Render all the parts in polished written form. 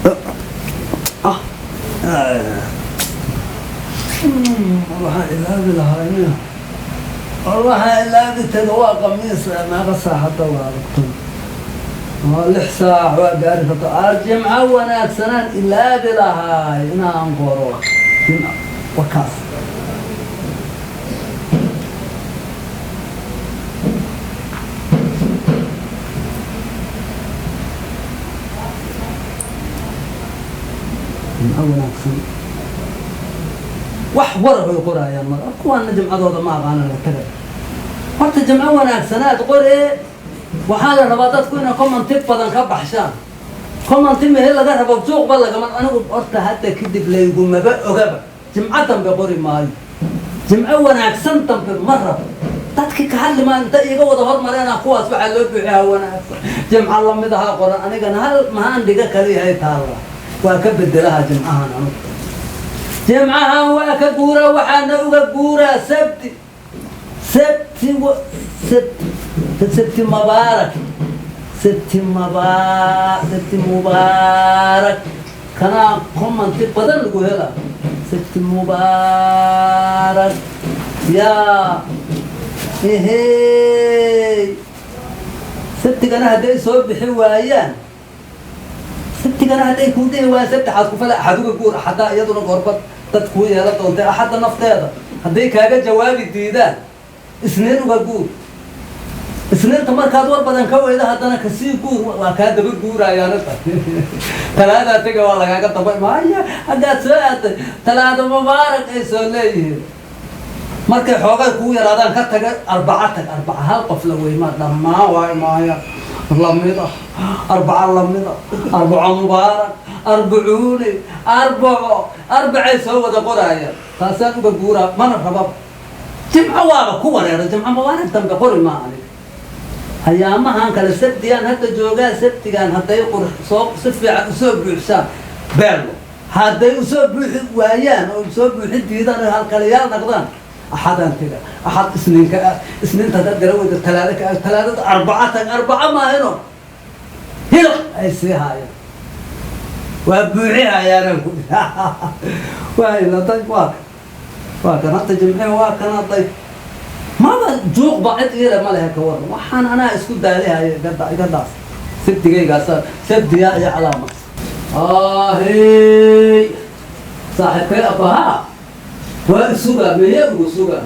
Ah, waxaan ilaabi lahaa ina, waxaan ilaabi taga. Waa qamiis. Meeqa saaxadda waa aragto? Waa 6 saac, waa gaari karto. Jimco wanaagsanaan ilaabi lahaay inaan qoro. Jimco wakaas. Jimco wanaagsan wax wara way qoraayaan mar kuwaana jimcadooda ma aqaana la tagay. Horta jimco wanaagsanaad qoree. Waxaa la rabaa dadku inay commenti badan ka baxshaan. Commenti mehe laga rabo, suuqba lagama. Anigu horta hadda kadib laygumaba ogaba. Jimco dambe qori maayo. Jimco wanaagsan dambe ma rabo. Dadkii ka hadli maayo inta iiga wada hormareena. Kuwaas waxaa loo buuxiyaa wanaagsan, jimco lamid ahaa qoran. Anigana hal mahaan dhiga kaliyahay taalla. Waa ka bedelaha jimcahan. Anugu jimcahan waa ka guuraa, waxaana uga guuraa sabti. Sabti, sabti, sabti mubaarak, sabti mubaa sabti mubaarak. Kanaa commenti badan lagu hela. Sabti mubaarak yaa ehey. Sabtigana hadday soo bixi waayaan, sabtigana hadday kuu dhihi waayaan, sabtixaad ku fala. Axad uga guur. Axaddaa iyaduna gorbad dad kuu yeelan doontay. Axadda nafteeda hadday kaaga jawaabi diidaan, Isniin uga guur. Isniinta markaad war badan ka weyda, haddana kasii guur. Waa kaa daba guurayaan. Talaadaa tega, waa lagaaga daba maya. Haddaad soo aaday, Talaada mubaarak ay soo leeyihiin. Markay xoogay kugu yaraadaan, ka taga, Arbaca tag. Arbaca hal qof la weymaa, dhammaan waa imaaya. Lamid ah Arbaca, lamid ah Arbaco mubaarak, arbacuuni, arbaco, arbacay soo wada qoraayaan. Taasaan uga guuraa, mana rababa. Jimco waaba ku wareera. Jimco mubaarak dambe qori maa aniga. Ayaamahan kale sabtigaan hadda joogaa. Sabtigaan hadday qur soo si fiican usoo buuxsaan beello, hadday usoo buuxi waayaan oo usoo buuxi diidaan oo halkaliyaal naqdaan, Axadaan tega. Axad Isniinka aad, Isniinta haddaad gara weyda, Talaado ka aad, Talaadada Arbaca tag. Arbaca maahino, hilq ay sii haayaan, waa buuxi hayaanaan ku waa waa waa kan hadda jimce, waa kan hadday maba juuqba cid iile ma lehe. Ka waran? Waxaan anaa isku daalihaya. Igada iga dhaaf sabtigaygaasa. Sabtigaa iyo calaamad. Ahey, saaxiibkay abahaa waa isugaa, meye ugu sugaa.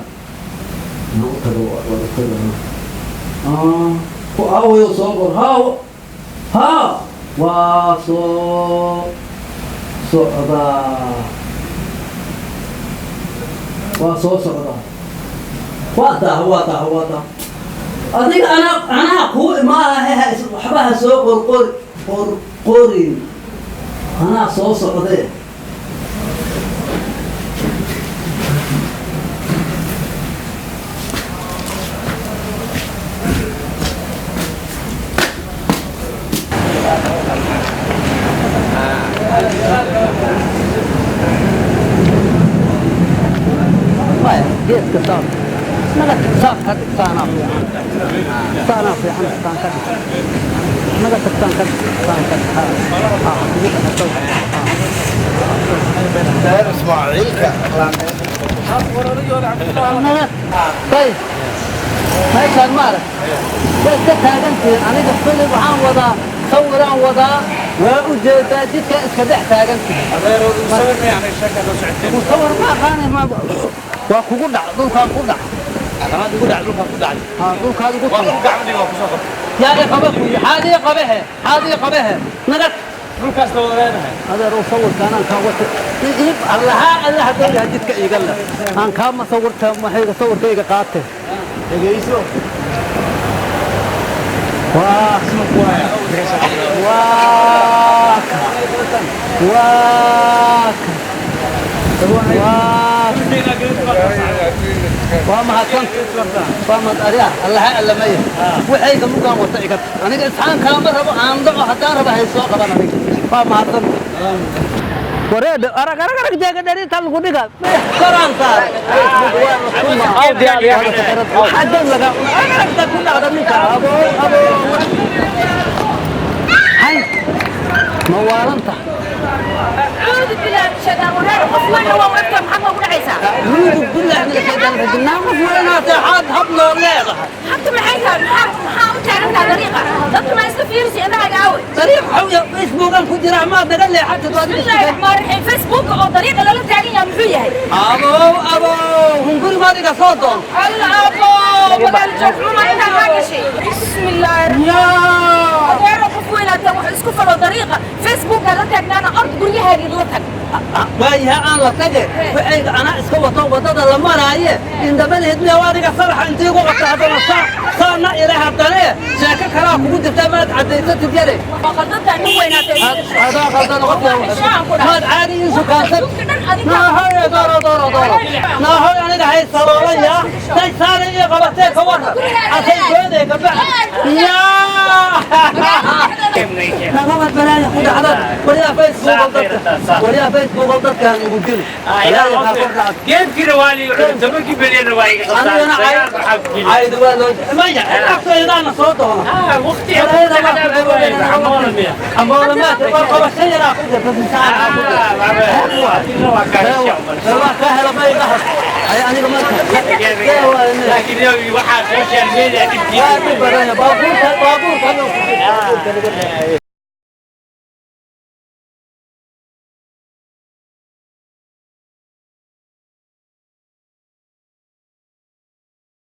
Nagu tago, wada tago ku aawayo. Soo qor. Haa haa, waa soo socdaa, waa soo socdaa. Waa taa, waa taa, waa taa. Adiga anaa kuu imaaha. Waxba ha soo qorqori qorqorin, anaa soo socdee. Maya, geedka saan naga saan ka dhig. Saanaa fiican, saanaa fiican. Saan ka dhig, naga tag. Saan ka dhig, saan ka dhig. Ha ha, kugu dhaxo. Ismaaciilka. Naga tay meeshaan ma arag, way iska taagantihiin. Aniga filib waxaan wadaa, sawiraan wadaa, waa u jeedaa. Jidka iska dhex taagantihiin. Sawir ma aqaani, ma waa kugu dhac, dhulkaan ku dhac. Ha, dhulkaad ugu tag. Yaa i qaba kuyi? Xaad ii qabehe, xaad ii qabehe, naga adeer u sawirkaan kaa wata iib. Allaha, alla hadduu yahay jidka iiga leh aan kaa ma sawirta maxayga sawirkayga qaate. Waa waa kan, waa kan, waa waa mahadsan, waa mahad arya. Allaha allamaya waxayga mugaan wata iga. Aniga isxaan kaama rabo. Aan dhaco haddaan raba, hay soo qaban. Aniga waa mahadsan. Wareedha, arag, arag, arag, jeega dherinta lagu dhiga koraan saaray. Xaggan laga aragta ku dhacda ninka. Abo abo, hay, ma waalanta? Acuudu billahi min shaytaan wareer. Qof weyn waa wegta, maxaad noogu dhacaysaa? Acuudu billahi min ashaytaan rajiim. Naa qof weynaatee, xaad hab loo leedahay. Habta maxay tahay? Maxaa u taagantaa dariiqa? Dadka maa iska fiirisi? Indhahaaga aawe? Dariiq xawya Facebookan ku jira, maad naga leexatid waad. Bismillahi raxmaan raxiim. Facebook oo dariiqa lala taagan yahay muxuu yahay? Abow, abow, hunguri maad iga soo doon. Alla abo, magaalo joogxuma intaa kaa gashay. Bismillaahi. Yaa. Adeero, qof weynaata wax isku falo. Dariiqa Facebooka la taagnaana, ord guryahaagii la tag. Waayaha, aan la tage. Waxayga anaa iska wato, waddada la maraaye indhamalihid miya? Adiga sadaxa intii igu qabta, haddana saa saana ila haddane sheeko kalaa kugu jirtaa, maad caddaysatid yare. Waa qaldantaa, nin weynaatay. Adaa qaldan, maad caadi ii sukaansan. Naahoy, dooro dooro dooro, naahoy, aniga hay saloolaya day saana ii qabatee, ka waran asay goodee kabax yaa nagabad balaaya ku dhacda. Waliyaa Facebook dadka, waliyaa Facebook dadkaan ugu dil balaaya kaa kor dhacda. Geedkiina waa lii 10-kii bilyanna waa iga anigana qabtaa, sagaal maxaa ku geli? Caydu waa loo maya agtaydaana soo doona. Waqti Amboolamaad waa qabasho yaraa ku jirta misaanaa ku jirta waa ka hela may dhahas ay aniga marka. Laakiin waxaa social media dhibkiisa. Waa dhib badan baabuurka, baabuurka.